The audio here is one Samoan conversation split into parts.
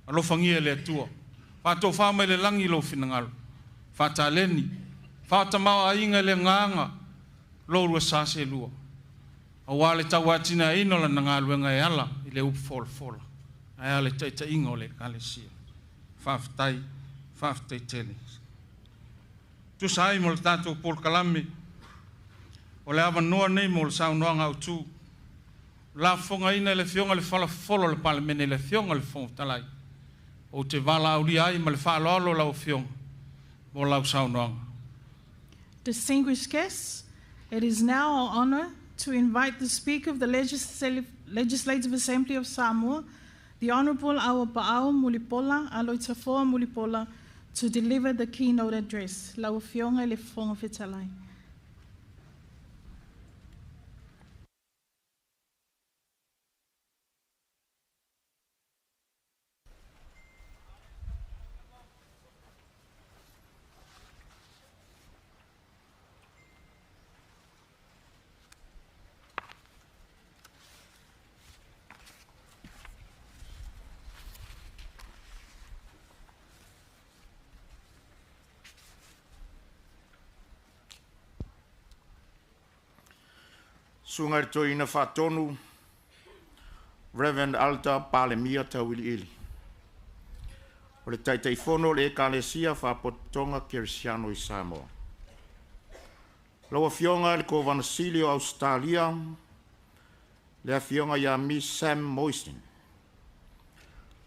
Alofagia e le Atua. Faatofā mai le lagi lou finagalo. Faataleni, faatamao-aiga i le agaga lo lua sa selua. Auā le tauatinaeina o lana galuega e ala i le upu folafola, ae a le taitaiga o le Ekalesia. Faafetai, faafetai tele. Tusa ai mo le tatou polokalame, o le avanoa nei mo le saunoaga autu. Lafofogaina e le Afioga i le Falafolo o le Palemene, le Afioga i le Fofoga Fetalai, ou te valaaulia ai ma le faaaloalo lau Afioga mo lau saunoaga. Distinguished guests, it is now our honor to invite the Speaker of the Legislative Assembly of Samoa, the Honorable Auapaau Mulipola Aloitafoa Mulipola, to deliver the keynote address. Lau Afioga i le Fofoga Fetalai. Susuga i le Toeaina Faatonu Reverend Alta Palemia Tauiliili, o le Taitaifono o le Ekalesia Faapotopotoga Kerisiano i Samoa. Lau Afioga i le Kovana Sili o Ausetalia, le Afioga ia Miss Sam Mostyn.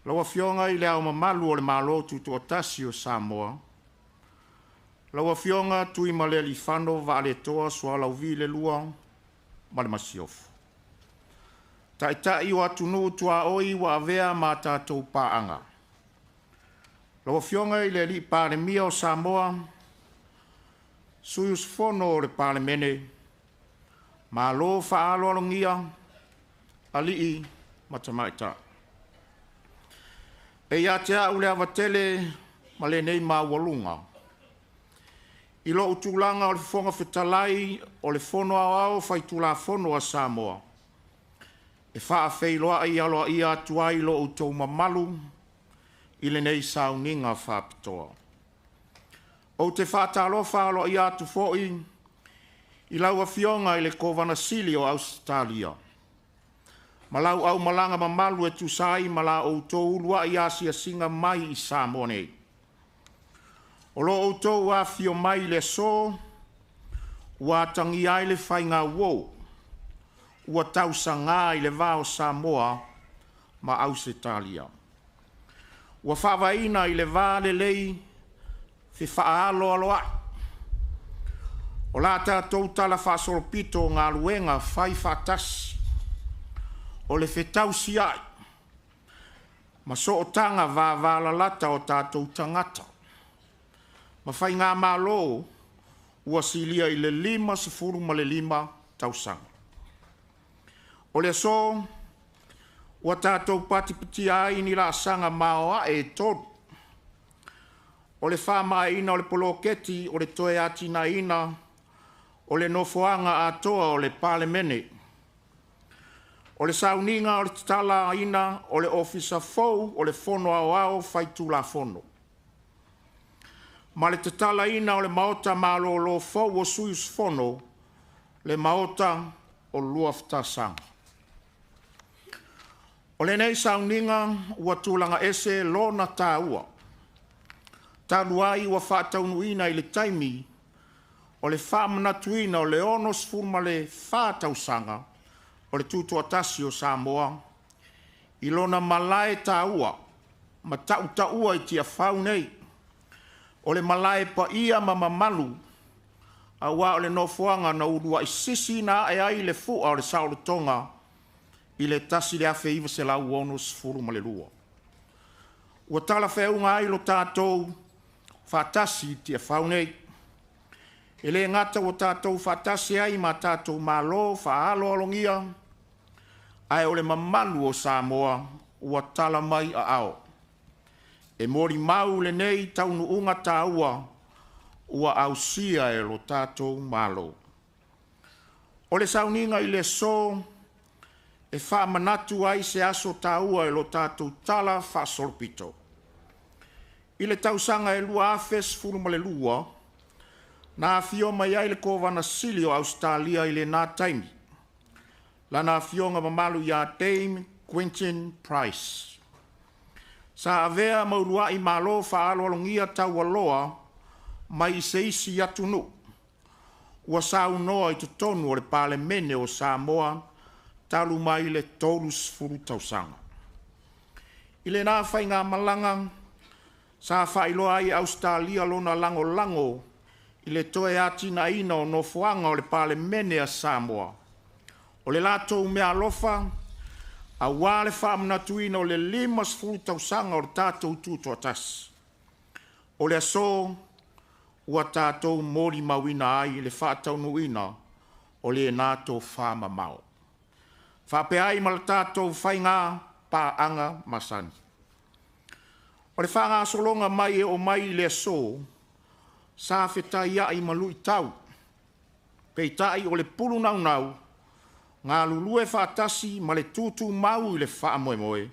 Lau Afioga i Le Ao Mamalu o le Malo Tutoatasi o Samoa, lau Afioga Tuimalealiifano Vaaletoa Sualauvi II ma le Masiofo. Taitai o atunuu tuaoi ua avea ma tatou paaga. Lau Afioga i le Palemia o Samoa, sui usufono o le Palemene, malo faaaloalogia alii ma tamaitai. E ia te au le ava tele ma lenei maualuga i lou tulaga o le Fofoga Fetalai o le Fono Aoao Faitulafono a Samoa, e faafeiloai aloaia atu ai i lo outou mamalu i lenei sauniga faapitoa. Ou te faatalofa aloaia atu foi i lau Afioga i le Kovana Sili o Ausetalia ma lau aumalaga mamalu e tusa ai ma la outou uluai asiasiga mai i Samoa nei. O lo outou afifio mai i le aso ua atagia ai le faigauo ua tausaga i le va o Samoa ma Ausetalia. Ua faavaeina i le va lelei fefaaloaloai o la tatou talafaasolopito o galuega faifaatasi, o le fetausiai ma sootaga vavalalata o tatou tagata ma faigamalo ua silia i le 55 tausaga. O le aso ua tatou patipatia ai ni laasaga maoae e tolu, o le faamaeaina o le poloketi o le toe atinaeina o le nofoaga atoa o le Palemene, o le sauniga o le tatalaina o le Ofisa Fou o le Fono Aoao Faitulafono, ma le tatalaina o le Maota Malolo fou o sui usufono, le Maota o Luafatasaga. O lenei sauniga ua tulaga ese lona taua, talu ai ua faataunuuina i le taimi o le faamanatuina o le 64 tausaga o le Tutoatasi o Samoa i lona malae taua ma tautaua i Tiafau nei, o le malae paia ma mamalu, aua o le nofoaga na uluai sisiina ae ai le fua o le saolotoga i le 1962. Ua talafeauga ai lo tatou faatasi i Tiafau nei. E le gata ua tatou faatasi ai ma tatou malo faaaloalogia, ae o le mamalu o Samoa ua tala mai aao e molimau lenei taunuuga taua ua ausia e lo tatou Malo. O le sauniga i le aso E faamanatu ai se aso taua i lo tatou tala faasolopito. I le tausaga e 2012, na afio mai ai le Kovana Sili o Ausetalia i lena taimi, Lana Afioga Mamalu ia Dame Quentin Bryce. Sa avea ma uluai malo faaaloalogia taualoa mai i se isi atunuu ua saunoa i totonu o le Palemene o Samoa talu mai le 30 tausaga. I lena faigamalaga, sa faailoa ai e Ausetalia lona lagolago i le toe atinaeina o nofoaga o le Palemene a Samoa. O le latou meaalofa auā le faamanatuina o le 50 tausaga o le tatou Tutoatasi. O le aso ua tatou molimauina ai le faataunuuina o lena tofamamao, faapea ai ma le tatou faiga paaga masani. O le faagasologa mai e oo mai i le aso, sa fetaiai ma luitau, peitai o le pulu naunau, galulue faatasi ma le tutumau i le faamoemoe,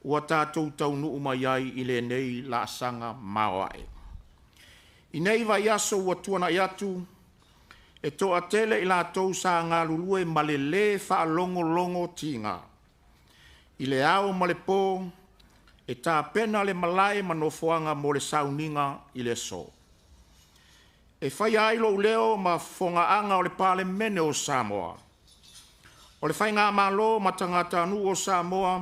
ua tatou taunuu mai ai i lenei laasaga maoae. I nei vaiaso ua tuanai atu, e toatele i latou sa galulue ma le lē faalogologotiga i le ao ma le po e tapena le malae ma nofoaga mo le sauniga i le aso. E faia ai lou leo ma fofogaaga o le Palemene o Samoa, o le Faigamalo ma tagatanuu o Samoa,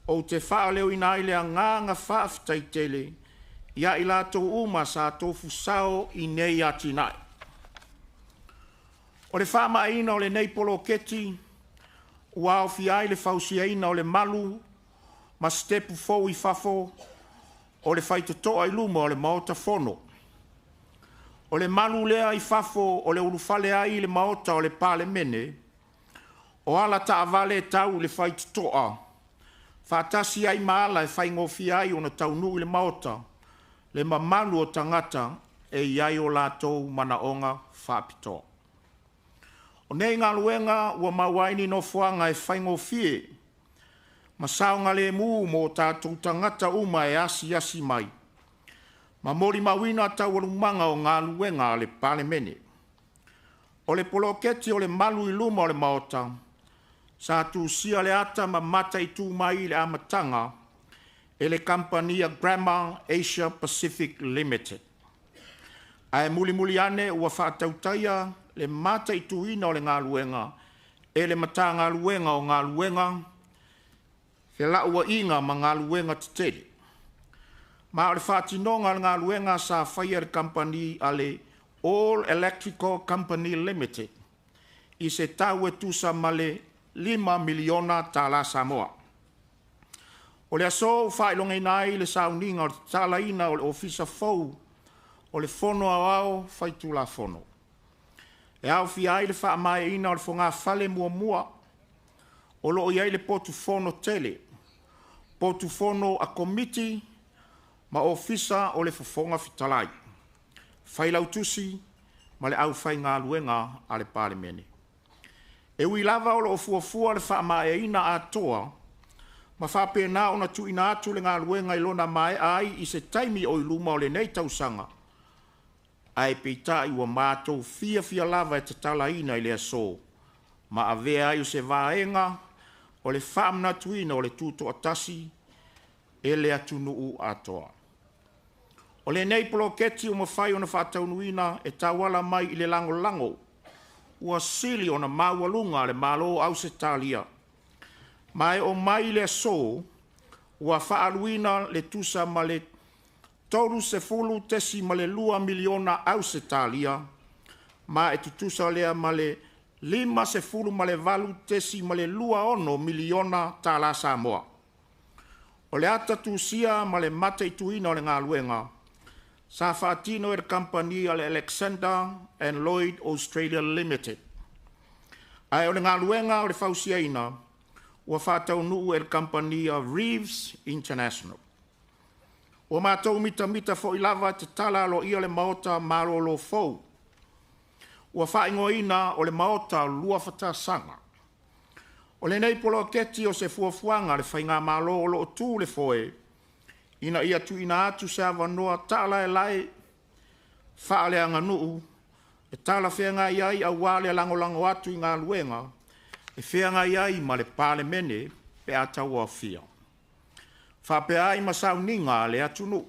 ou te faaleoina ai le agaga faafetai tele ia i latou uma sa tofu sao i nei atinae. O le faamaeaina o lenei poloketi ua aofia ai le fausiaina o le malu ma sitepu fou i fafo o le faitotoa i luma o le Maota Fono. O le malu lea i fafo o le ulufale ai i le Maota o le Palemene, o ala taavale tau i le faitotoa, faatasi ai ma ala e faigofie ai ona taunuu i le Maota le mamalu o tagata e i ai o latou manaoga faapitoa. O nei galuega ua maua ai ni nofoaga e faigofie ma saogalemu mo tatou tagata uma e asiasi mai ma molimauina taualumaga o galuega a le Palemene. O le poloketi o le malu i luma o le Maota, sa tusia le ata ma mataitu mai i le amataga e le kamupani Grammar Asia Pacific Limited. Ae mulimuli ane ua faatautaia le mataituina o le galuega e le Matagaluega o Galuega, Felauaiga ma Galuega Tetele. Ma o le faatinoga o le galuega sa faia e le kamupani a le All Electrical Company Limited i se tau e tusa ma le $5 miliona tala Samoa. O le aso ua faailogaina ai le sauniga o le tatalaina o le Ofisa fou o le Fono Aoao Faitulafono, e aofia ai le faamaeaina o le fogafale muamua o lo o i ai le potu fono tele, potu fono a Komiti ma Ofisa o le Fofoga Fetalai, Failautusi ma le aufaigaluega a le Palemene. E ui lava o lo o fuafua le faamaeaina atoa ma faapena ona tuuina atu le galuega i lona maea ai i se taimi o i luma o lenei tausaga, ae peitai ua matou fiafia lava e tatalaina i le aso ma avea ai o se vaega o le faamanatuina o le Tutoatasi e le atunuu atoa. O lenei poloketi ua mafai ona faataunuuina e tauala mai i le lagolago ua sili ona maualuga a le Malo o Ausetalia, ma e oo mai i le aso ua faaaluina le tusa ma le $30.2 miliona Ausetalia, ma e tutusa lea ma le $58.26 miliona tala Samoa. O le ata tusia ma le mataituina o le galuega sa faatino e le kamupani a le Alexander and Lloyd Australia Limited, ae o le galuega o le fausiaina ua faataunuu e le kamupani a Reeves International. Ua matou mitamita foi lava e tatala aloaia le Maota malolo fou ua faaigoaina o le Maota Luafatasaga. O lenei poloketi o se fuafuaga a le Faigamalo o loo tu le foe, ina ia tuuina atu se avanoa taalaelae faaleaganuu e talafeagai ai aua le lagolago atu i galuega e feagai ai ma le Palemene pe a tauaofia, faapea ai ma sauniga a le atunuu.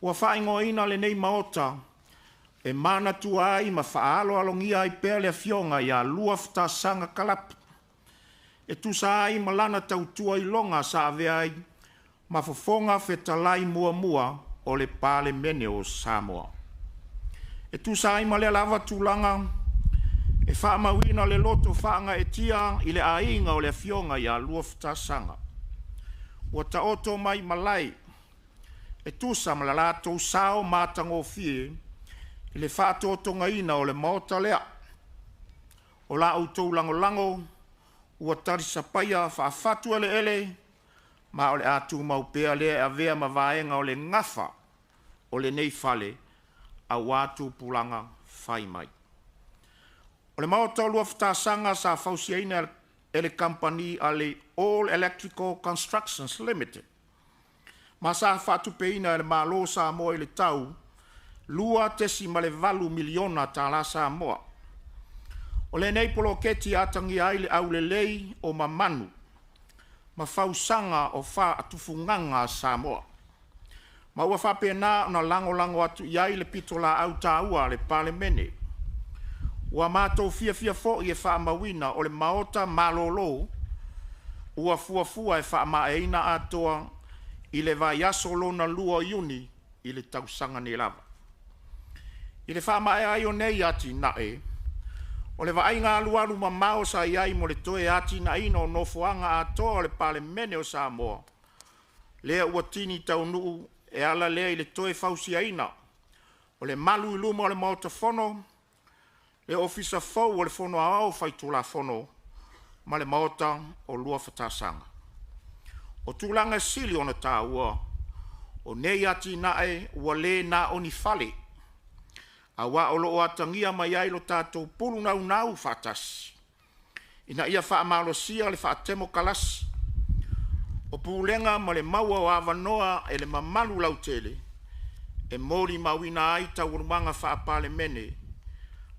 Ua faaigoaina lenei Maota e manatua ai ma faaaloalogia ai pea le Afioga ia Luafatasaga Kalapa, e tusa ai ma lana tautua iloga sa avea ai ma Fofoga Fetalai muamua o le Palemene o Samoa. E tusa ai ma lea lava tulaga, e faamauina le loto faagaeetia i le aiga o le Afioga ia Luafatasaga ua taoto mai malae e tusa ma le latou sao matagofie i le faatotogaina o le Maota lea. O la outou lagolago ua talisapaia faafatueleele, ma o le a tumau pea lea e avea ma vaega o le gafa o lenei fale aua tupulaga fai mai. O le Maota o Luafatasaga sa fausiaina e le kamupani a le All Electrical Constructions Limited, ma sa faatupeina e le Malo o Samoa i le tau $2.8 miliona tala Samoa. O lenei poloketi e atagia ai le aulelei o mamanu ma fausaga o faatufugaga a Samoa, ma ua faapena ona lagolago atu i ai le pitolaau taua a le Palemene. Ua matou fiafia foi e faamauina o le Maota malolo ua fuafua e faamaeaina atoa i le vaiaso lona lua o Iuni i le tausaga nei lava. I le faamaea ai o nei atinae, o le vaaiga alualumamao sa i ai mo le toe atinaeina o nofoaga atoa o le Palemene o Samoa, lea ua tini taunuu e ala lea i le toe fausiaina o le malu i luma o le Maota Fono, le Ofisa fou o le Fono Aoao Faitulafono ma le Maota o Luafatasaga. O tulaga e sili ona taua, o nei atinae ua le na o ni fale, aua o loo atagia mai ai lo tatou pulu naunau faatasi ina ia faamalosia le faatemokalasi o pulega ma le maua o avanoa e le mamalu lautele e molimauina ai taualumaga faa-Palemene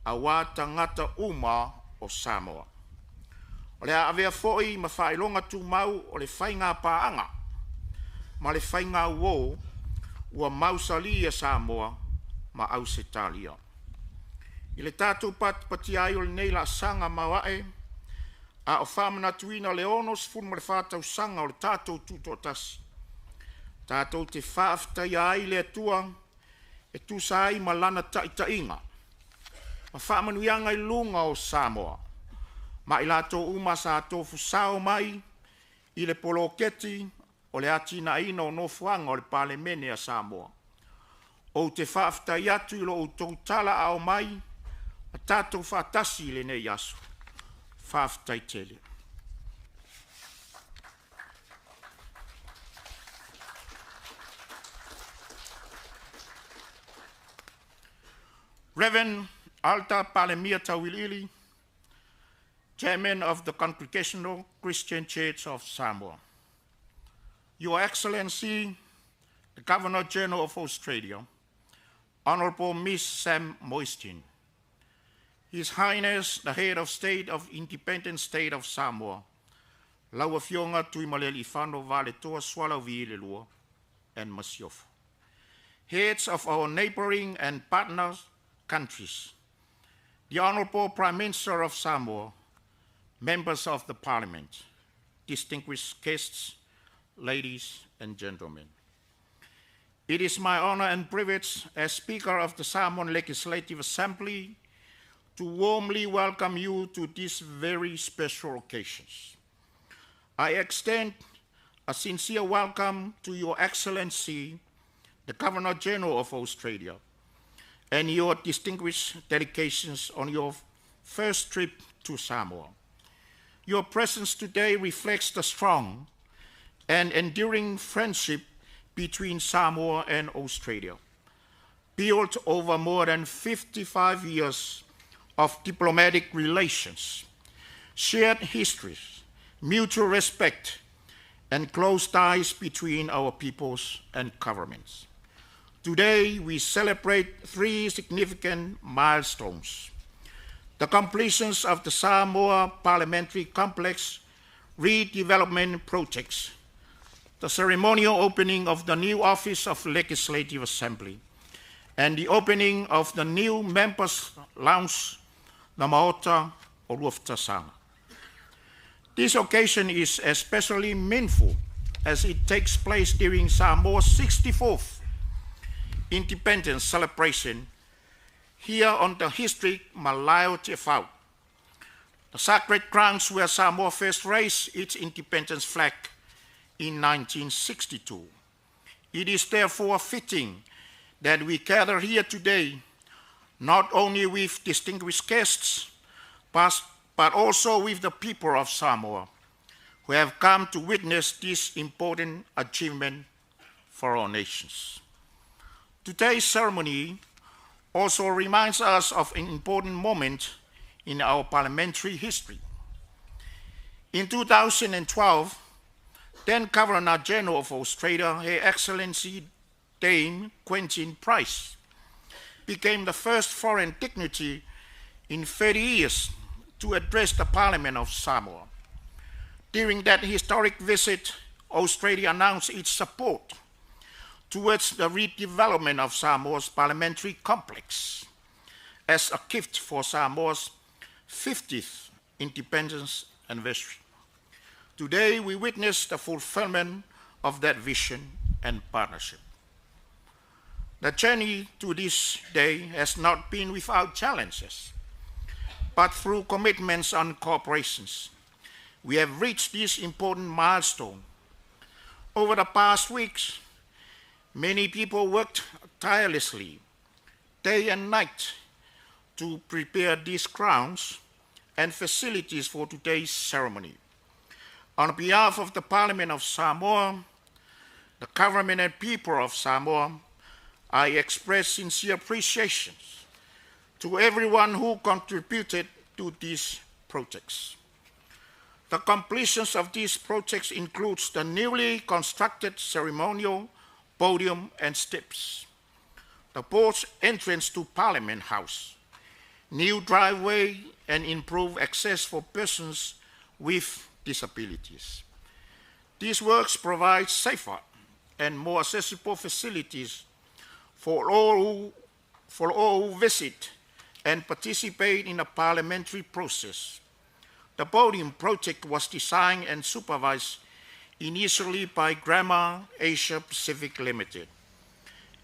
aua tagata uma o Samoa. O le a avea foi ma faailoga tumau o le faiga paaga ma le faiga uo ua mausali e Samoa ma Ausetalia. I le tatou patipatia ai o lenei laasaga maoae, a o faamanatuina le 64 tausaga o le tatou Tutoatasi, tatou te faafetaia ai le Atua e tusa ai ma Lana taitaiga ma faamanuiaga i luga o Samoa ma i latou uma sa tofu sao mai i le poloketi o le atinaeina o nofoaga o le Palemene a Samoa. Ou te faafetai atu i lo outou talaaao mai ma tatou faatasi i lenei aso. Faafetai tele. Rev. Alta Palemia Tauiliili, Chairman of the Congregational Christian Church of Samoa. Your Excellency, the Governor General of Australia, Honorable Miss Sam Mostyn. His Highness, the Head of State of Independent State of Samoa, Lau Afioga Tuimalealiifano Vaaletoa Sualauvi II and Masiofo. Heads of our neighboring and partner countries, the Honorable Prime Minister of Samoa, members of the Parliament, distinguished guests, ladies and gentlemen. It is my honor and privilege as Speaker of the Samoan Legislative Assembly to warmly welcome you to this very special occasion. I extend a sincere welcome to Your Excellency, the Governor General of Australia, and your distinguished delegations on your first trip to Samoa. Your presence today reflects the strong and enduring friendship between Samoa and Australia, built over more than 55 years of diplomatic relations. shared histories, mutual respect, and close ties between our peoples and governments. Today, we celebrate three significant milestones. The completions of the Samoa Parliamentary Complex redevelopment projects, the ceremonial opening of the new Office of Legislative Assembly, and the opening of the new Members Lounge, the Maota o Luafatasaga. This occasion is especially meaningful as it takes place during Samoa's 64th independence celebration here on the historic Malae o Tiafau, the sacred grounds where Samoa first raised its independence flag in 1962. It is therefore fitting that we gather here today not only with distinguished guests, but also with the people of Samoa who have come to witness this important achievement for our nations. Today's ceremony also reminds us of an important moment in our parliamentary history. In 2012, then Governor General of Australia, Her Excellency Dame Quentin Bryce, became the first foreign dignitary in 30 years to address the Parliament of Samoa. During that historic visit, Australia announced its support towards the redevelopment of Samoa's parliamentary complex as a gift for Samoa's 50th independence anniversary. Today, we witness the fulfillment of that vision and partnership. The journey to this day has not been without challenges, but through commitments and cooperations, we have reached this important milestone. Over the past weeks, many people worked tirelessly, day and night, to prepare these grounds and facilities for today's ceremony. On behalf of the Parliament of Samoa, the government and people of Samoa, I express sincere appreciation to everyone who contributed to these projects. The completions of these projects includes the newly constructed ceremonial podium and steps, the porch entrance to Parliament House, new driveway and improved access for persons with disabilities. These works provide safer and more accessible facilities for all who visit and participate in the parliamentary process. The podium project was designed and supervised initially by Grammar Asia Pacific Limited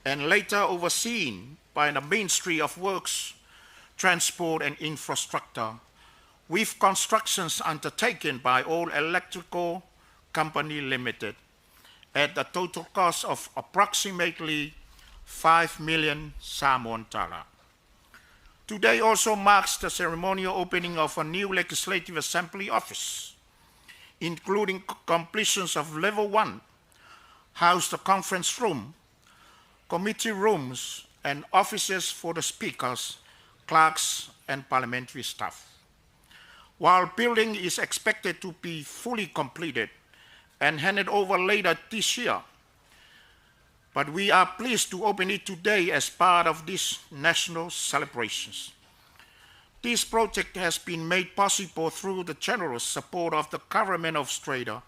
and later overseen by the Ministry of Works, Transport and Infrastructure, with constructions undertaken by All Electrical Company Limited at a total cost of approximately 5 million Samoan dollar. Today also marks the ceremonial opening of a new Legislative Assembly office, including completions of Level 1, house the conference room, committee rooms, and offices for the speakers, clerks, and parliamentary staff. While building is expected to be fully completed and handed over later this year, but we are pleased to open it today as part of these national celebrations. This project has been made possible through the generous support of the Government of Australia,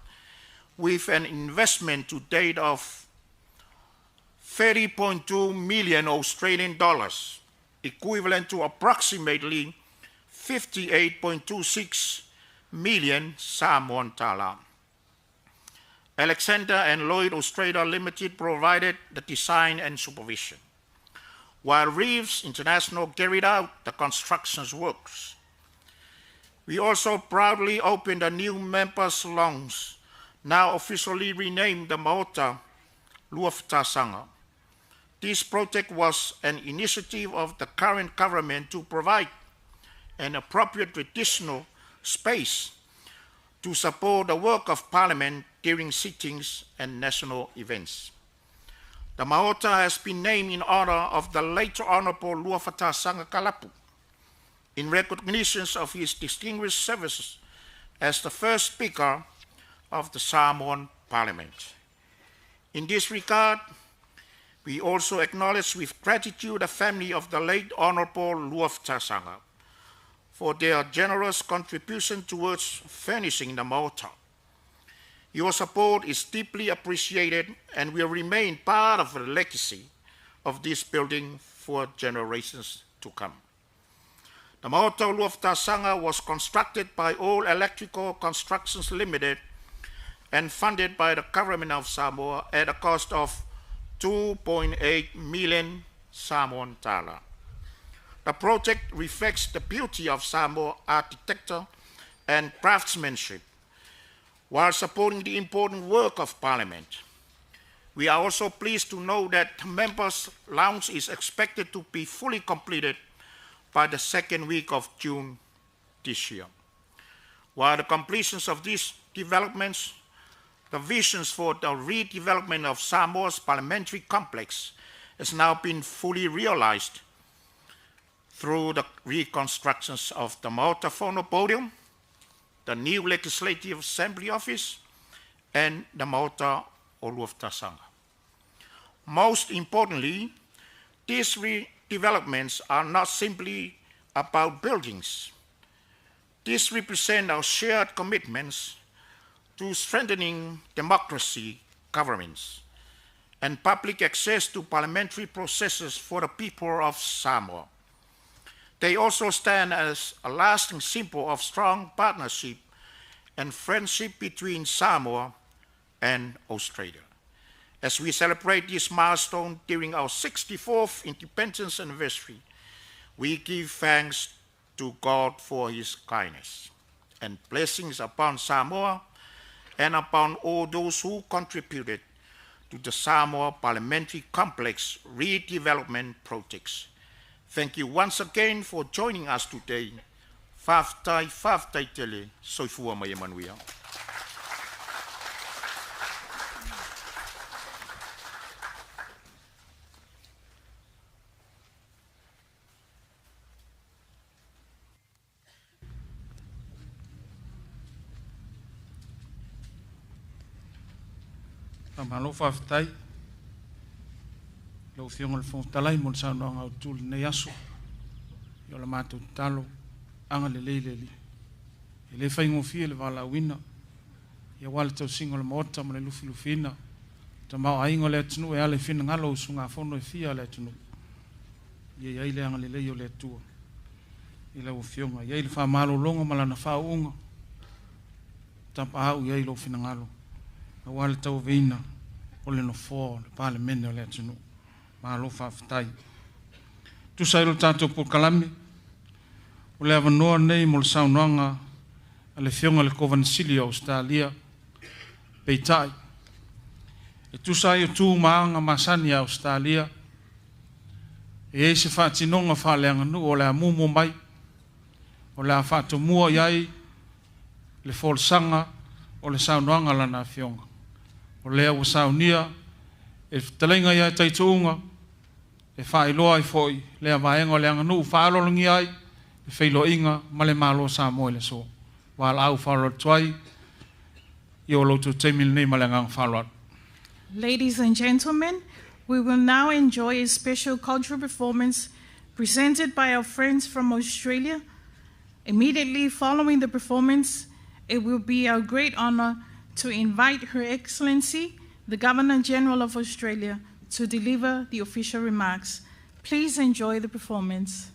with an investment to date of 30.2 million Australian dollars, equivalent to approximately 58.26 million Samoan dollar. Alexander and Lloyd Australia Limited provided the design and supervision, while Reeves International carried out the construction works. We also proudly opened a new members' lounge, now officially renamed the Maota Luafatasaga. This project was an initiative of the current government to provide an appropriate traditional space to support the work of Parliament during sittings and national events. The Maota has been named in honor of the late Honorable Luafatasaga Kalapu, in recognition of his distinguished services as the first Speaker of the Samoan Parliament. In this regard, we also acknowledge with gratitude the family of the late Honorable Luafatasaga for their generous contribution towards furnishing the Maota. Your support is deeply appreciated and will remain part of the legacy of this building for generations to come. The Maota Luafatasaga was constructed by All Electrical Constructions Limited and funded by the government of Samoa at a cost of 2.8 million Samoan tala. The project reflects the beauty of Samoa architecture and craftsmanship while supporting the important work of Parliament. We are also pleased to know that the Members' Lounge is expected to be fully completed by the second week of June this year. While the completions of these developments, the visions for the redevelopment of Samoa's parliamentary complex has now been fully realized through the reconstructions of the Maota Fono podium, the new Legislative Assembly office, and the Maota o Luafatasaga. Most importantly, these redevelopments are not simply about buildings. These represent our shared commitments to strengthening democracy, governments, and public access to parliamentary processes for the people of Samoa. They also stand as a lasting symbol of strong partnership and friendship between Samoa and Australia. As we celebrate this milestone during our 64th independence anniversary, we give thanks to God for his kindness and blessings upon Samoa and upon all those who contributed to the Samoa Parliamentary Complex redevelopment projects. Thank you once again for joining us today. Faafetai, faafetai tele, soifua ma ia manuia. Faamalo faafetai lau Afioga i le Fofoga Fetalai mo le saunoaga autu i lenei aso. Ia o le matou tatalo, agalelei le Alii. E le faigofie le valaauina aua le tausiga o le Maota ma le lufilufiina o tamaoaiga o le atunuu e ala i finagalo o usugafono e fia a le atunuu. Ia i ai le agalelei o le Atua i lau Afioga, ia i ai le faamalologa ma lana faauuga, tapaau i ai lou finagalo aua le tauaveina o le Nofoa o le Palemene o le atunuu. Malo faafetai. Tusa ai lo tatou polokalame, o le avanoa lenei mo le saunoaga a le Afioga i le Kovana Sili o Ausetalia. Peitai, e tusa ai o tu ma aga masani a Ausetalia, e i ai se faatinoga faaleaganuu o le a muamua mai, o le a faatomua i ai le folasaga o le saunoaga a lana Afioga. O lea ua saunia e le fetalaiga ia Taituuga e faailoa ai foi lea vaega o le aganuu faaaloalogia ai le feiloaiga ma le Malo o Samoa i le aso. Valaau faaaloalo atu ai i o lo outou taimi lenei ma le agaga faaaloalo. Ladies and gentlemen, we will now enjoy a special cultural performance presented by our friends from Australia. Immediately following the performance, it will be our great honor to invite Her Excellency, the Governor General of Australia, to deliver the official remarks. Please enjoy the performance.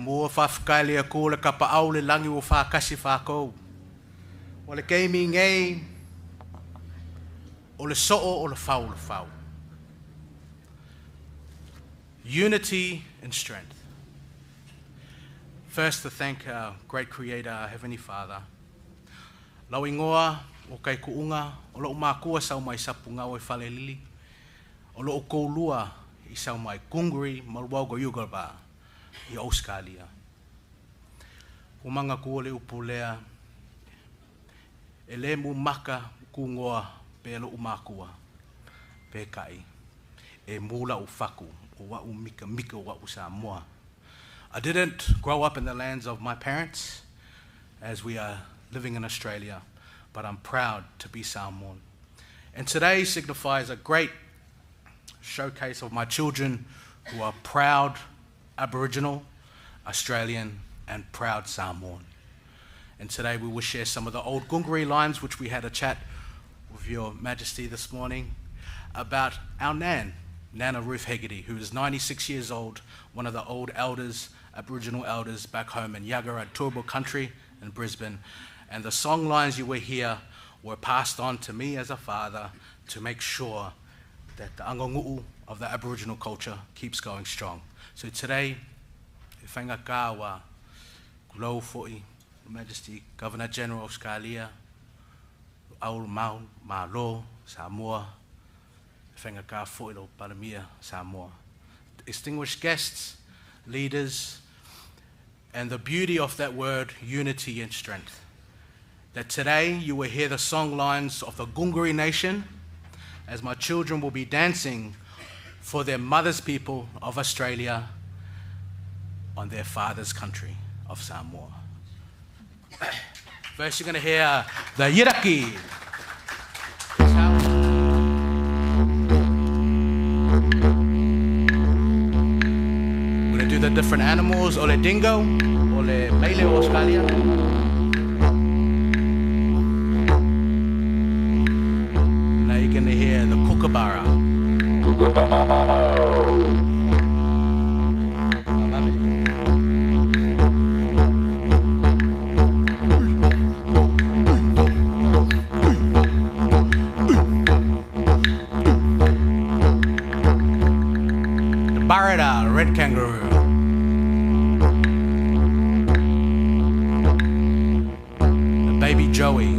Mua whawhikai le aku le kapa au le langi o whakasi whakau. O le keimi ngei, o le so'o o le whau le whau. Unity and strength. First, to thank our great Creator, our Heavenly Father. Lau ingoa o kai kuunga, o lou makua sau mai sapu ngau e whale lili. O lou koulua i sau mai Gunguri, Malwogo Yugaba, i Australia. Umanga kua le upulea, e le mu maka kungoa pe lou makua, pe kai, e mula u faku, o wa u mika mika o wa u Samoa. I didn't grow up in the lands of my parents, as we are living in Australia, but I'm proud to be Samoan. And today signifies a great showcase of my children who are proud Aboriginal, Australian, and proud Samoan. And today we will share some of the old Gunguri lines, which we had a chat with Your Majesty this morning, about our Nan, Nana Ruth Hegarty, who is 96 years old, one of the old elders, Aboriginal elders back home in Yagara Turrbal country in Brisbane. And the song lines you will hear were passed on to me as a father to make sure that the angangu'u of the Aboriginal culture keeps going strong. So today, whaingakawa, Kulau Foi, Majesty Governor General of Australia, Aul Mau, Malo, Samoa, whaingaka foi lo Palemia, Samoa. Distinguished guests, leaders, and the beauty of that word, unity and strength. That today you will hear the song lines of the Gunguri Nation as my children will be dancing for their mother's people of Australia on their father's country of Samoa. First you're going to hear the Yiraki. We're going to do the different animals, ole dingo, ole mele Australia. Now you're going to hear the kookaburra. The Barada, red kangaroo. The baby Joey.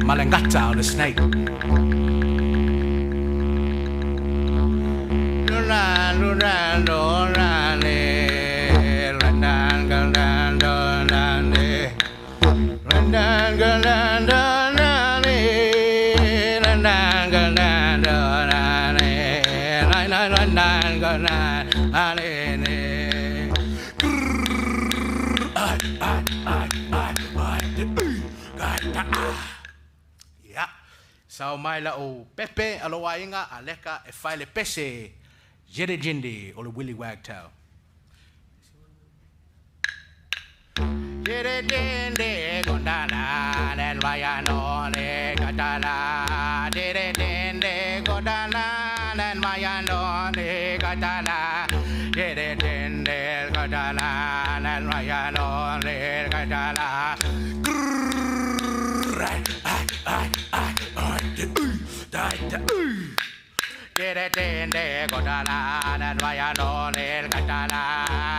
Malangata, the snake. Yeah. Sau mai la o Pepe aloainga aleka e faile pese jere jindi o le Willy Wagtail. Jere jindi gondala nen vayano ne katala. Jere jindi gondala nen vayano ne katala. Jere jindi gondala nen vayano ne katala. Dere dende godala nan vayano ne katala.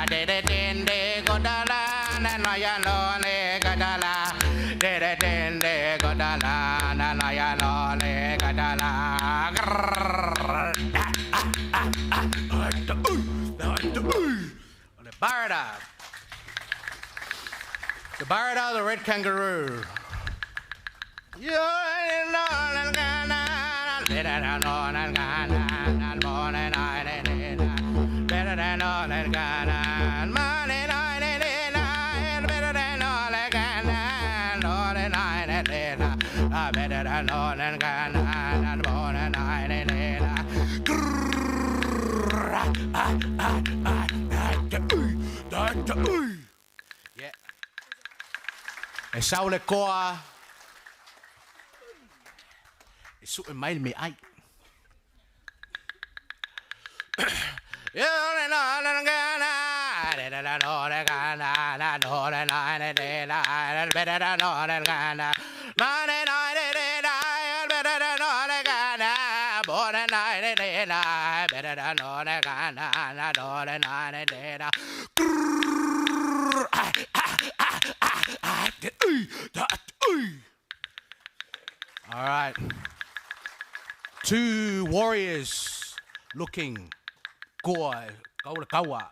Dere dende godala nan vayano ne katala. Dere dende godala nan vayano ne katala. The Barada. The Barada, the red kangaroo. Yeah. E saule koa. E su'e mai le me ai. All right. Two warriors looking goa kaula kawa.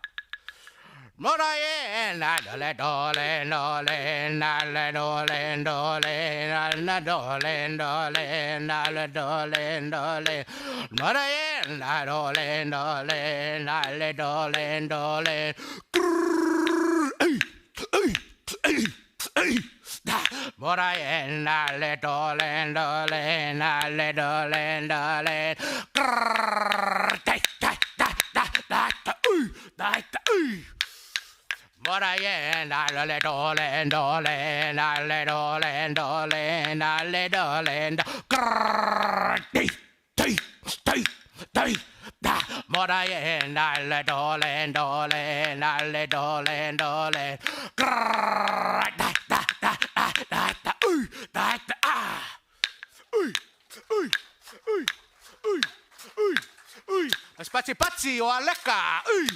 Spatsi patsi o aleka. Ui,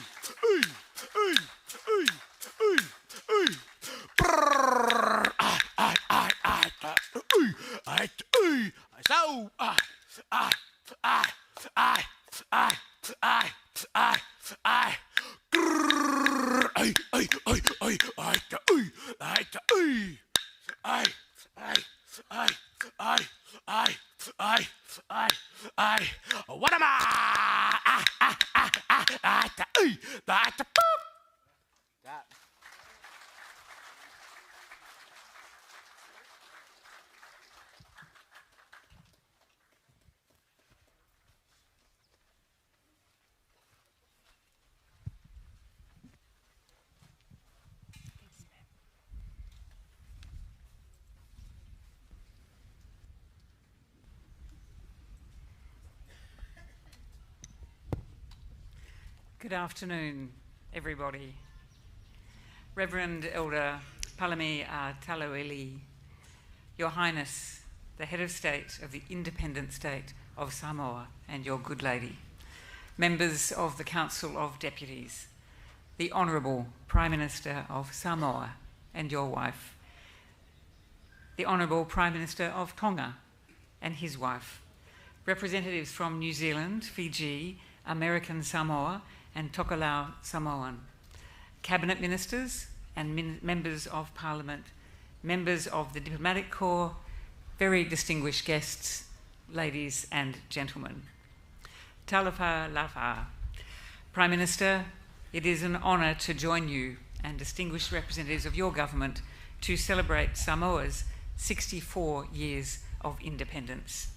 ui, ui, ui, ui, ui. Brrr, ai, ai, ai, ai, ta, ui, ai, ui, ai, sau, ai, ai, ai, ai, ai, ai, ai, ai. Grrr, ai, ai, ai, ai, ai, ta, ui, ai, ta, ui. Ai, ai, ai, ai, ai, ai, ai, ai. What am I? Ah, ah, ah, ah, ah, ta, ui, ta, ta, boop. That. Good afternoon, everybody. Reverend Elder Palami Tauiliili, Your Highness, the Head of State of the Independent State of Samoa and your good lady, members of the Council of Deputies, the Honourable Prime Minister of Samoa and your wife, the Honourable Prime Minister of Tonga and his wife, representatives from New Zealand, Fiji, American Samoa and Tokelau Samoan, Cabinet Ministers and members of Parliament, members of the Diplomatic Corps, very distinguished guests, ladies and gentlemen. Talofa lava. Prime Minister, it is an honour to join you and distinguished representatives of your government to celebrate Samoa's 64 years of independence.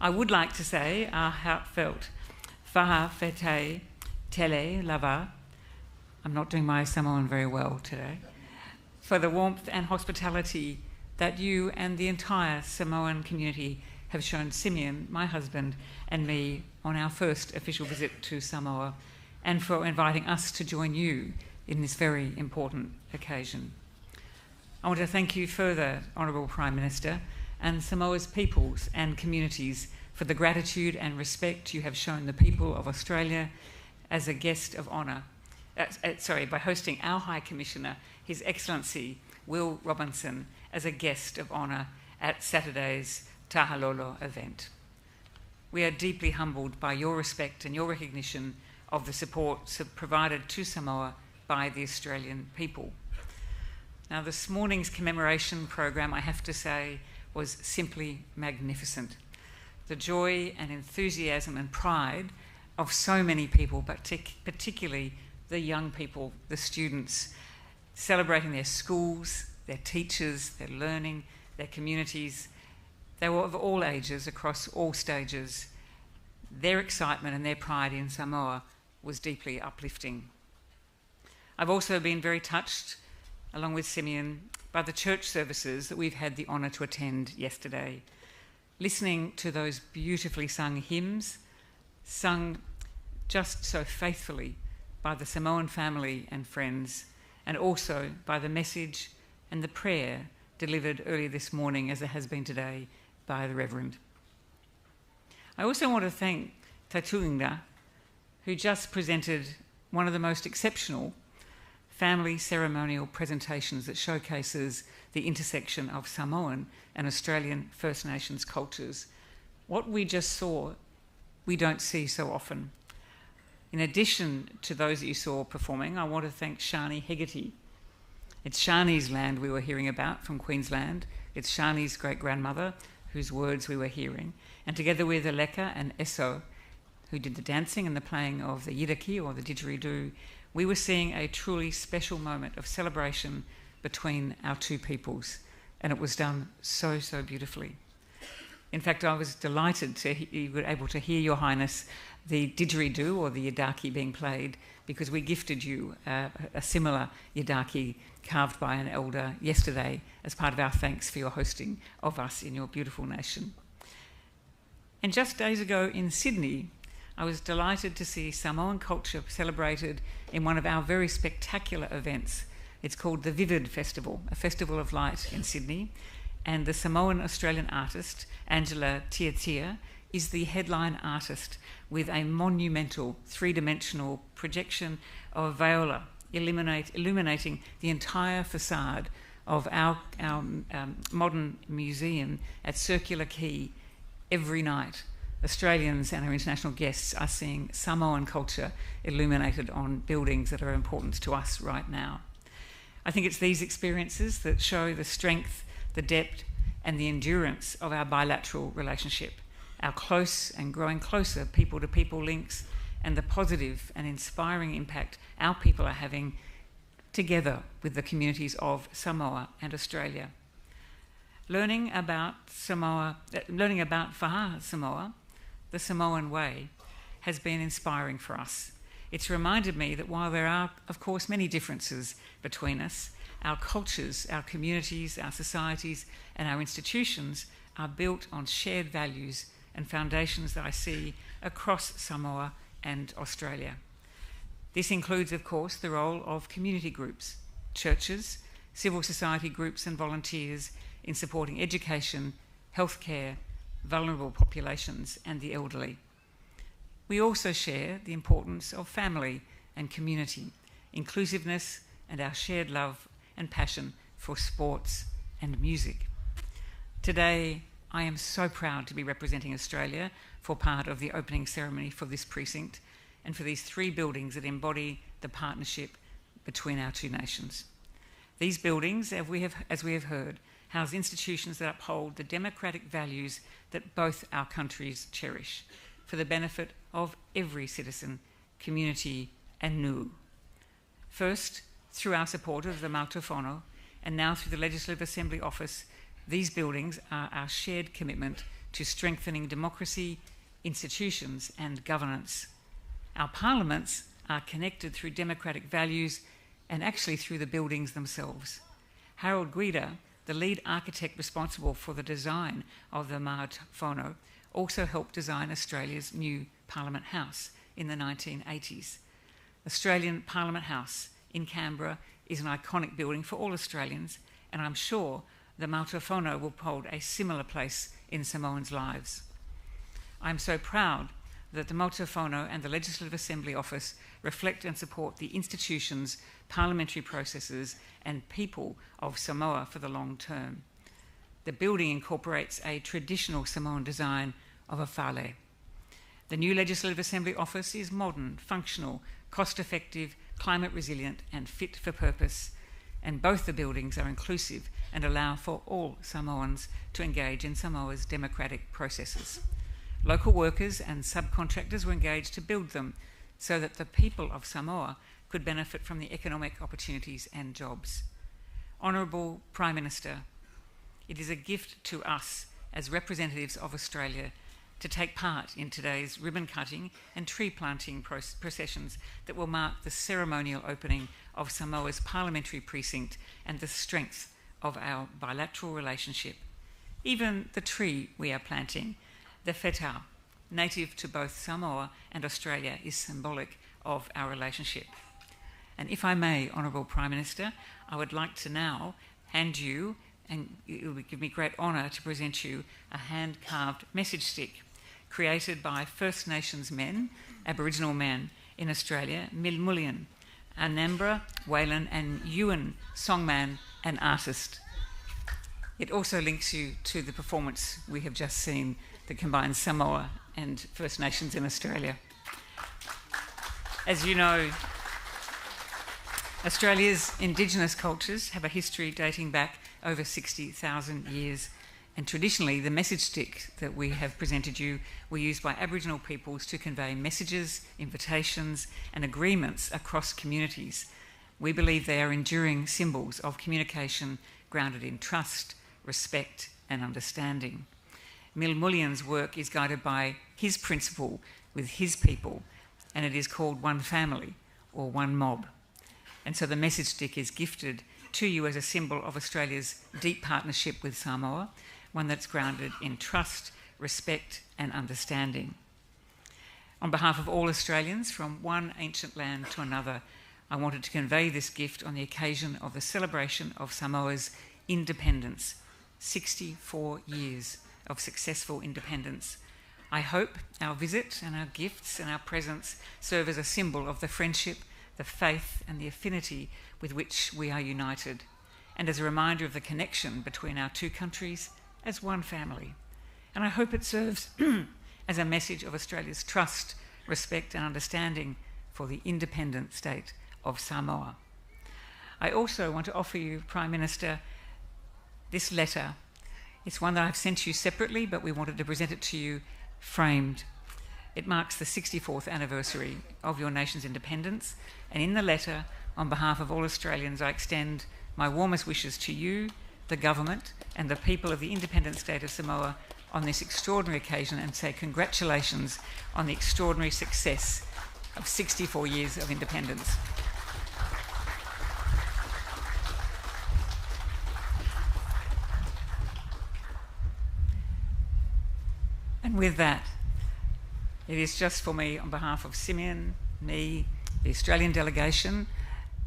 I would like to say our heartfelt Fa'afetai Tele Lava, I'm not doing my Samoan very well today, for the warmth and hospitality that you and the entire Samoan community have shown Simeon, my husband, and me on our first official visit to Samoa, and for inviting us to join you in this very important occasion. I want to thank you further, Honourable Prime Minister, and Samoa's peoples and communities for the gratitude and respect you have shown the people of Australia as a guest of honour, by hosting our High Commissioner, His Excellency Will Robinson, as a guest of honour at Saturday's Tahalolo event. We are deeply humbled by your respect and your recognition of the support provided to Samoa by the Australian people. Now, this morning's commemoration program, I have to say, was simply magnificent. The joy and enthusiasm and pride of so many people, but particularly the young people, the students, celebrating their schools, their teachers, their learning, their communities. They were of all ages, across all stages. Their excitement and their pride in Samoa was deeply uplifting. I've also been very touched, along with Simeon, by the church services that we've had the honour to attend yesterday. Listening to those beautifully sung hymns, sung just so faithfully by the Samoan family and friends, and also by the message and the prayer delivered earlier this morning, as it has been today, by the Reverend. I also want to thank Tautoga, who just presented one of the most exceptional family ceremonial presentations that showcases the intersection of Samoan and Australian First Nations cultures. What we just saw, we don't see so often. In addition to those that you saw performing, I want to thank Shani Hegarty. It's Shani's land we were hearing about from Queensland. It's Shani's great-grandmother whose words we were hearing. And together with Aleka and Eso, who did the dancing and the playing of the yidaki or the didgeridoo, we were seeing a truly special moment of celebration between our two peoples, and it was done so, so beautifully. In fact, I was delighted to you were able to hear, Your Highness, the didgeridoo or the yidaki being played, because we gifted you a similar yidaki carved by an elder yesterday as part of our thanks for your hosting of us in your beautiful nation. And just days ago in Sydney, I was delighted to see Samoan culture celebrated in one of our very spectacular events. It's called the Vivid Festival, a festival of light in Sydney. And the Samoan Australian artist, Angela Tiatia, is the headline artist with a monumental three-dimensional projection of Viola, illuminating the entire facade of our modern museum at Circular Quay every night. Australians and our international guests are seeing Samoan culture illuminated on buildings that are important to us right now. I think it's these experiences that show the strength, the depth, and the endurance of our bilateral relationship, our close and growing closer people-to-people links, and the positive and inspiring impact our people are having together with the communities of Samoa and Australia. Learning about Samoa, learning about Fa'a Samoa, the Samoan way, has been inspiring for us. It's reminded me that while there are, of course, many differences between us, our cultures, our communities, our societies, and our institutions are built on shared values and foundations that I see across Samoa and Australia. This includes, of course, the role of community groups, churches, civil society groups and volunteers in supporting education, healthcare, vulnerable populations and the elderly. We also share the importance of family and community, inclusiveness and our shared love and passion for sports and music. Today, I am so proud to be representing Australia for part of the opening ceremony for this precinct and for these three buildings that embody the partnership between our two nations. These buildings, as we have heard, house institutions that uphold the democratic values that both our countries cherish for the benefit of every citizen, community and nu. First, through our support of the Maota Fono, and now through the Legislative Assembly Office, these buildings are our shared commitment to strengthening democracy, institutions and governance. Our parliaments are connected through democratic values and actually through the buildings themselves. Harold Guida, the lead architect responsible for the design of the Maota Fono, also helped design Australia's new Parliament House in the 1980s. Australian Parliament House in Canberra is an iconic building for all Australians, and I'm sure the Maota Fono will hold a similar place in Samoans' lives. I'm so proud that the Maota Fono and the Legislative Assembly Office reflect and support the institutions, parliamentary processes and people of Samoa for the long term. The building incorporates a traditional Samoan design of a fale. The new Legislative Assembly Office is modern, functional, cost-effective, climate resilient and fit for purpose, and both the buildings are inclusive and allow for all Samoans to engage in Samoa's democratic processes. Local workers and subcontractors were engaged to build them so that the people of Samoa could benefit from the economic opportunities and jobs. Honourable Prime Minister, it is a gift to us as representatives of Australia to take part in today's ribbon cutting and tree planting processions that will mark the ceremonial opening of Samoa's parliamentary precinct and the strength of our bilateral relationship. Even the tree we are planting, the fetau, native to both Samoa and Australia, is symbolic of our relationship. And if I may, Honourable Prime Minister, I would like to now hand you, and it would give me great honour to present you, a hand-carved message stick created by First Nations men, Aboriginal men in Australia, Milmullian, Anambra, Wayland and Ewan, songman and artist. It also links you to the performance we have just seen that combines Samoa and First Nations in Australia. As you know, Australia's Indigenous cultures have a history dating back over 60,000 years, and traditionally the message stick that we have presented you were used by Aboriginal peoples to convey messages, invitations and agreements across communities. We believe they are enduring symbols of communication grounded in trust, respect and understanding. Milmullian's work is guided by his principle with his people, and it is called One Family or One Mob. And so the message stick is gifted to you as a symbol of Australia's deep partnership with Samoa, one that's grounded in trust, respect and understanding. On behalf of all Australians from one ancient land to another, I wanted to convey this gift on the occasion of the celebration of Samoa's independence, 64 years of successful independence. I hope our visit and our gifts and our presence serve as a symbol of the friendship, the faith and the affinity with which we are united, and as a reminder of the connection between our two countries as one family. And I hope it serves as a message of Australia's trust, respect and understanding for the independent state of Samoa. I also want to offer you, Prime Minister, this letter. It's one that I've sent you separately, but we wanted to present it to you framed. It marks the 64th anniversary of your nation's independence, and in the letter, on behalf of all Australians, I extend my warmest wishes to you, the government, and the people of the independent state of Samoa on this extraordinary occasion, and say congratulations on the extraordinary success of 64 years of independence. And with that, it is just for me, on behalf of Simeon, me, the Australian delegation,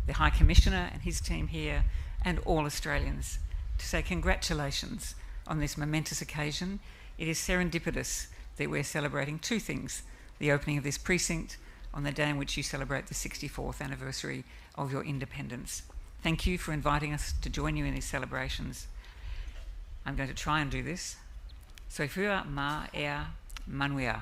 the High Commissioner and his team here, and all Australians, to say congratulations on this momentous occasion. It is serendipitous that we're celebrating two things: the opening of this precinct on the day in which you celebrate the 64th anniversary of your independence. Thank you for inviting us to join you in these celebrations. I'm going to try and do this. Soifua ma ea manuia.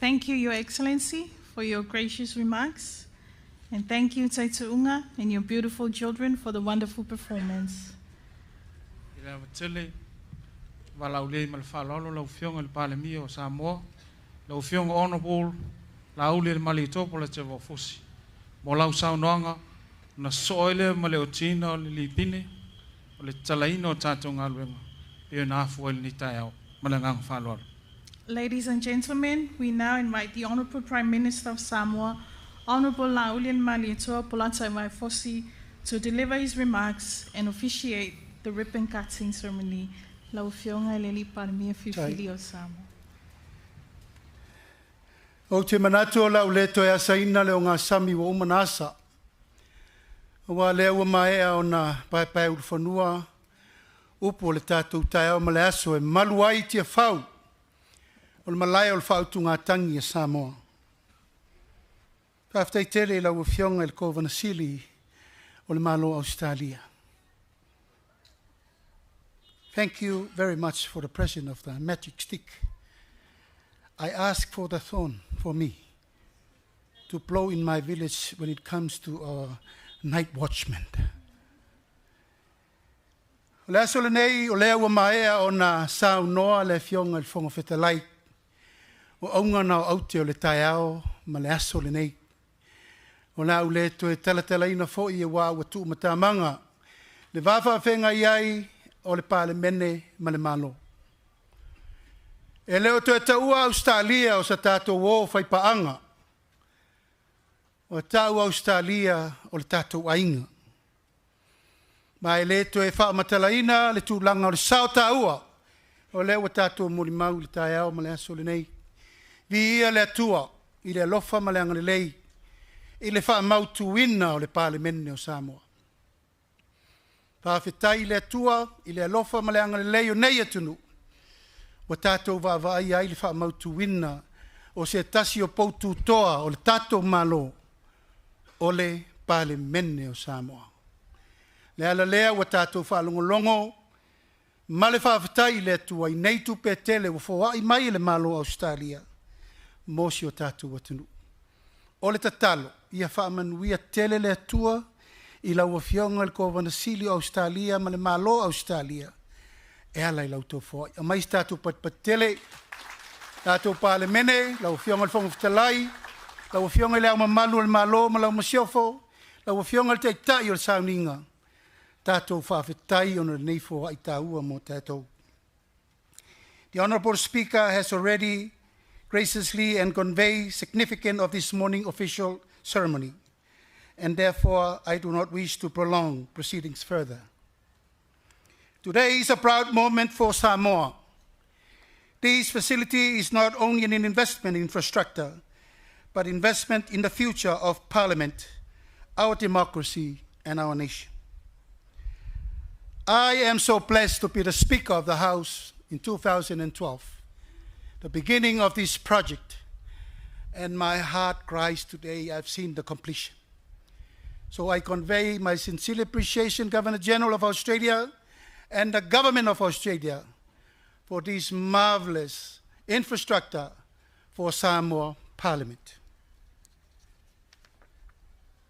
Thank you, Your Excellency, for your gracious remarks. And thank you, Taitu'uga, and your beautiful children for the wonderful performance. I le avatele, valaulei ma le fa'aloalo lau Afioga i le Palemia o Samoa, lau Afioga Honourable Laaulialemalietoa Polataivao Fosi, mo lau saunoaga na sosoo ai lea ma le otiina o le lipine o le tatalaina o tatou galuega pei ona afua ai lenei taeao ma le agaga fa'aloalo. Ladies and gentlemen, we now invite the Honourable Prime Minister of Samoa, Honourable Laaulialemalietoa Polataivao Fosi, to deliver his remarks and officiate the ribbon cutting ceremony. Lau Afioga i le Alii Palemia filifili o Samoa. Ou te manatu o le a ou le toe asaina le ogasami ua uma ona asa. Aua lea ua maea ona paepae ulufanua upu o le tatou taeao ma le aso e malu ai Tiafau o le malae o le faautugatagi a Samoa. Faafetai tele i lau Afioga i le Kovana Sili o le Malo o Ausetalia. Thank you very much for the present of the magic stick. I ask for the thorn for me to blow in my village when it comes to our night watchman. O le aso lenei o lea ua maea ona saunoa le Afioga i le Fofoga Fetalai o auga na o aute o le taeao ma le aso lenei. O le a ou le toe talatalaina foi auā ua tuumatamaga Le va faafeagai ai o le Palemene ma le Malo. E le o toe taua Ausetalia o sa tatou o faipaaga, ua tau Ausetalia o le tatou aiga. Ma e le toe faamatalaina le tulaga o le sao taua, o lea ua tatou molimau i le taeao ma le aso lenei. Viia le Atua i le alofa ma le agalelei i le faamautuina o le Palemene o Samoa. Faafetai i le Atua i le alofa ma le agalelei o nei atunuu, ua tatou vaavaaia ai le faamautuina o se tasi o poututoa o le tatou Malo, o le Palemene o Samoa. Le ala lea ua tatou faalogologo ma le faafetai i le Atua i nei tupe tele ua foai mai e le Malo o Ausetalia mo si o tatou atunuu. O le tatalo, ia faamanuia tele le Atua i lau Afioga i le Kovana Sili o Ausetalia ma le Malo o Ausetalia e ala i la outou foai. Aumai se tatou patipati tele, tatou Palemene, lau Afioga i le Fofoga Fetalai, lau Afioga i Le Ao Mamalu o le Malo ma lau Masiofo, lau Afioga i le Taitai o le Sauniga, tatou faafetai ona o lenei foai taua mo tatou. The Honorable Speaker has already graciously and conveyed significance of this morning official ceremony, and therefore I do not wish to prolong proceedings further. Today is a proud moment for Samoa. This facility is not only an investment in infrastructure, but investment in the future of Parliament, our democracy, and our nation. I am so blessed to be the Speaker of the House in 2012, the beginning of this project, and my heart cries today I've seen the completion. So I convey my sincere appreciation, Governor General of Australia and the Government of Australia, for this marvelous infrastructure for Samoa Parliament.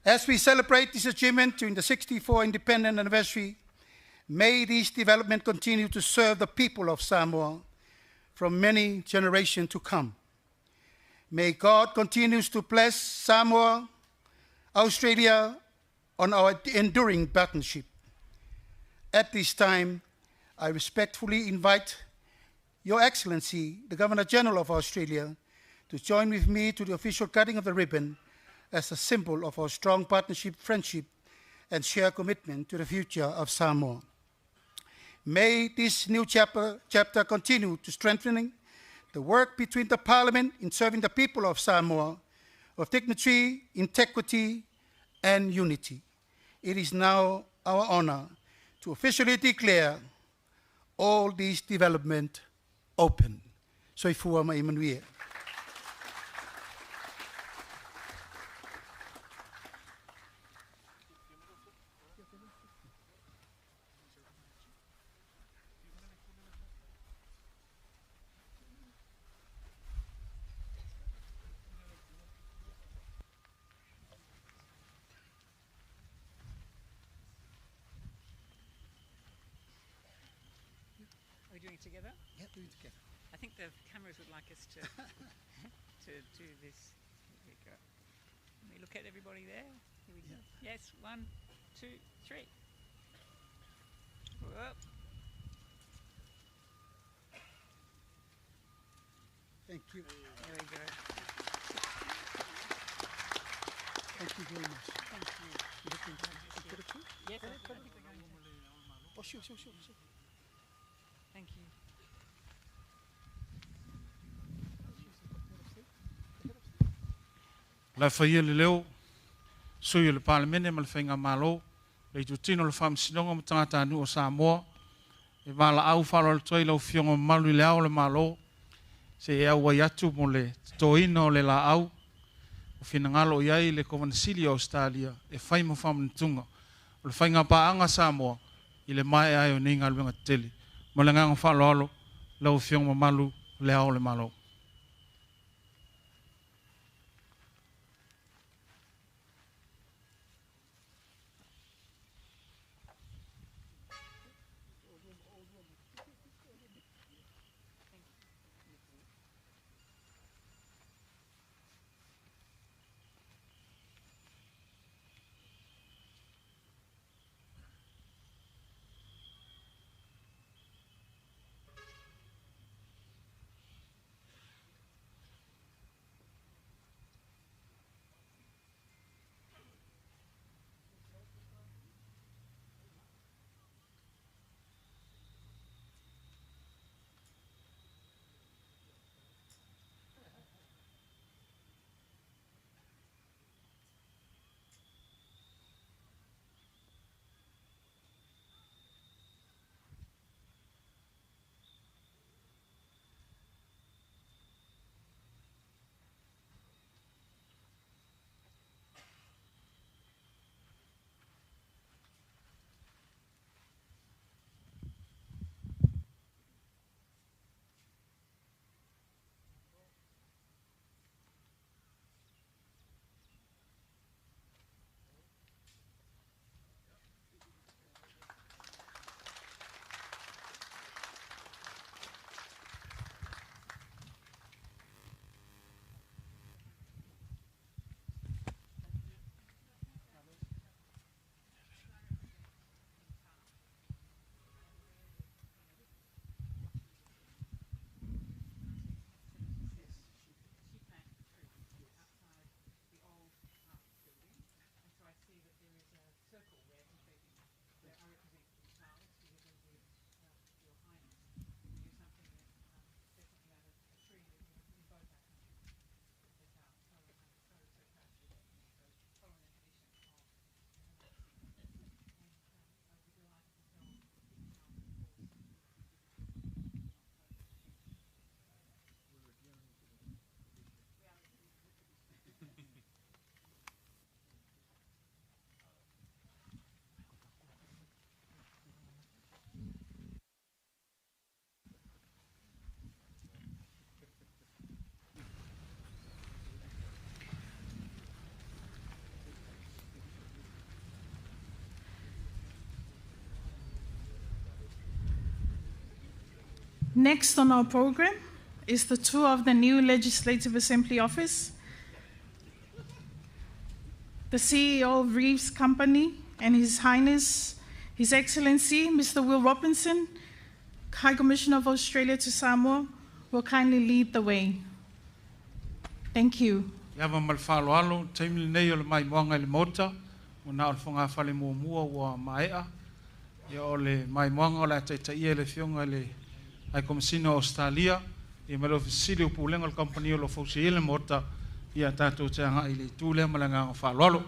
As we celebrate this achievement during the 64th independent anniversary, may this development continue to serve the people of Samoa from many generations to come. May God continue to bless Samoa, Australia on our enduring partnership. At this time, I respectfully invite Your Excellency, the Governor General of Australia, to join with me to the official cutting of the ribbon as a symbol of our strong partnership, friendship, and shared commitment to the future of Samoa. May this new chapter continue to strengthening the work between the Parliament in serving the people of Samoa of dignity, integrity, and unity. It is now our honor to officially declare all these development open. Soifua ma ia manuia. Are we doing it together? Yeah, do it together. I think the cameras would like us to to do this. Here we go. Let me look at everybody there. Here we go. Yes, 1, 2, 3. Whoop. Thank you. There we go. Thank you very much. Thank you. You have to get it too? Yes, I think we're going to. Oh, sure. Thank you. La faia le leo, sui o le Palemene ma le Faigamalo, le itutino o le Faamasinoga ma tagatanuu o Samoa, e valaau faaaloalo atu ai lau Afioga mamalu i le Ao o le Malo, se i e auai atu mo le totoina o le laau ua finagalo i ai le Kovana Sili o Ausetalia e fai ma faamanatuga o le faigapaaga a Samoa i le maea ai o nei galuega tetele. Ma le agaga faaaloalo lau Afioga mamalu le Ao o le Malo. Next on our program is the tour of the new Legislative Assembly office. The CEO of Reeves Company and His Highness, His Excellency, Mr. Will Robinson, High Commissioner of Australia to Samoa, will kindly lead the way. Thank you. Le ava ma le faaaloalo, taimi lenei o le maimoaga i le Maota, ua na o le fogafale muamua ua mae'a. Ia o le maimoaga o le a taitaia e le Afioga i le High Komesina o Ausetalia, ia ma le Ofisa Sili o Pulega o le Kamupani o lo o fausia ai le Maota, ia tatou te agai i le itu lea ma le agaga faaaloalo.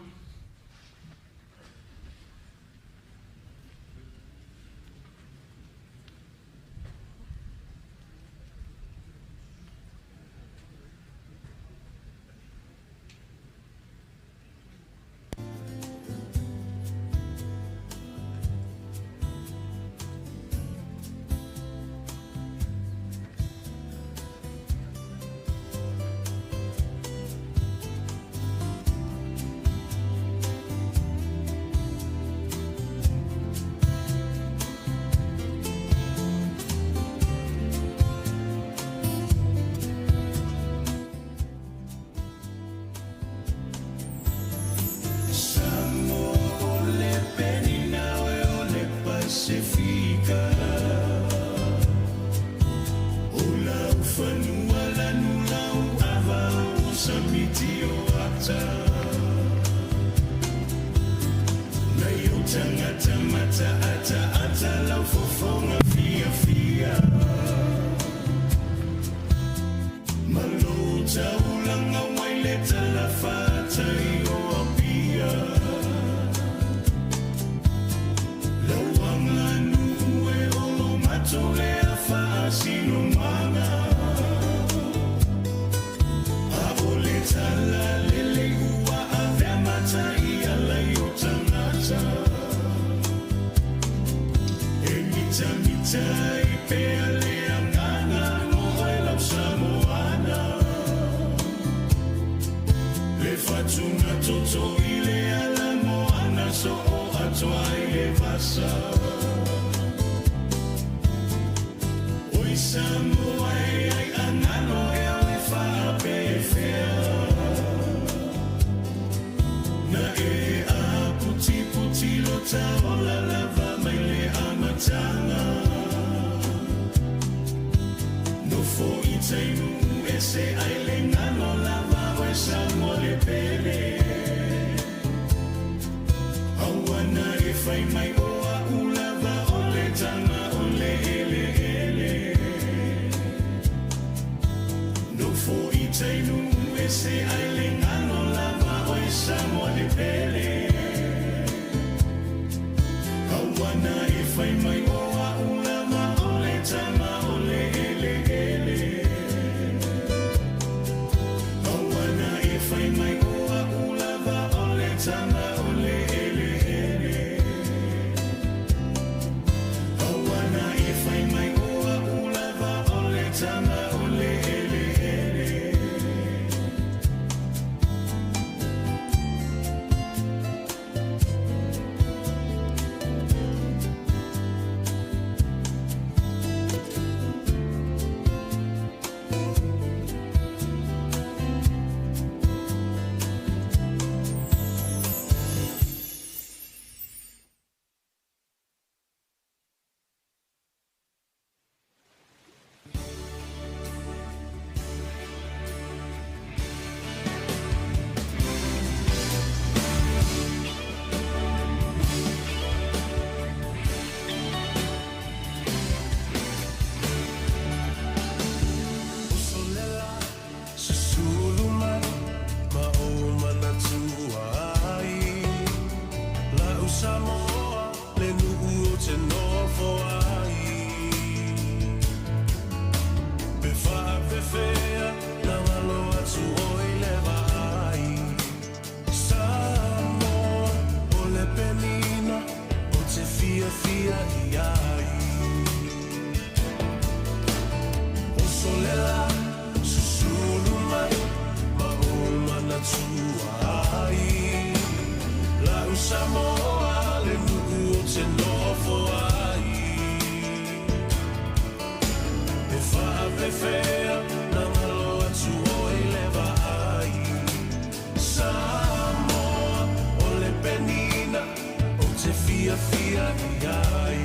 fia fia i ai.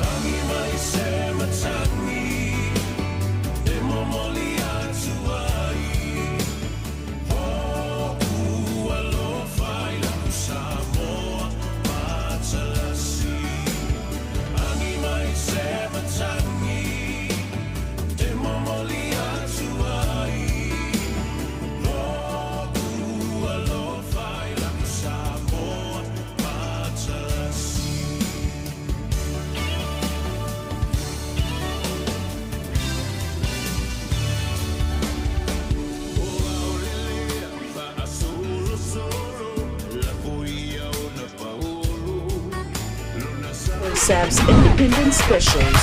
Agi mai se matagi e momoli atu ai. Ho'u alofa i la'u Samoa matalasi. Agi mai se matagi e momoli atu ai. Ho'u alofa i la'u Samoa matalasi. SAB's Independent Specials.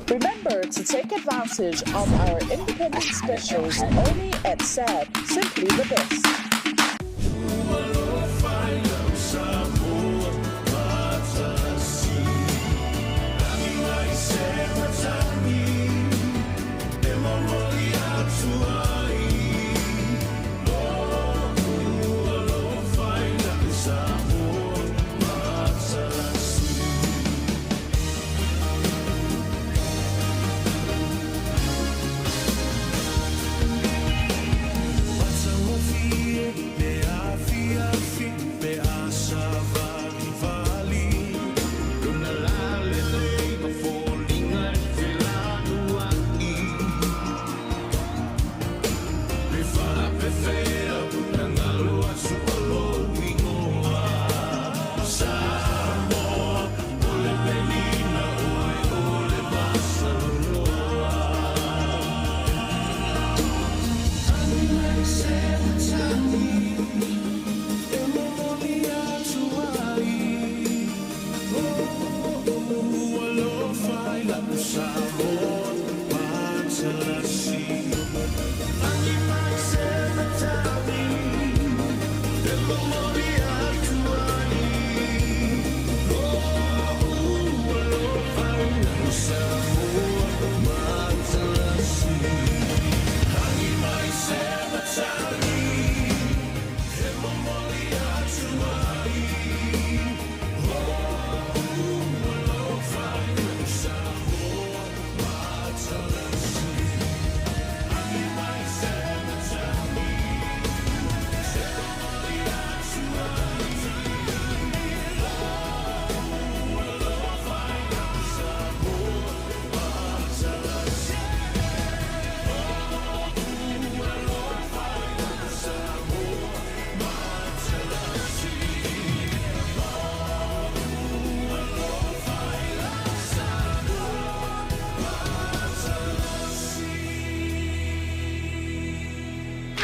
Remember to take advantage of our independent specials only at SAB. Simply the best.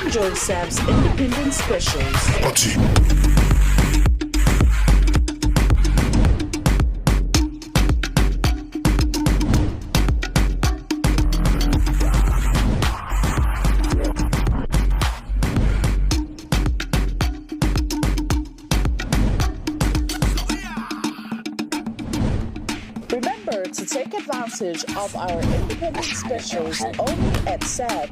Enjoy SAB's Independent Specials. Remember to take advantage of our independent specials only at SAB.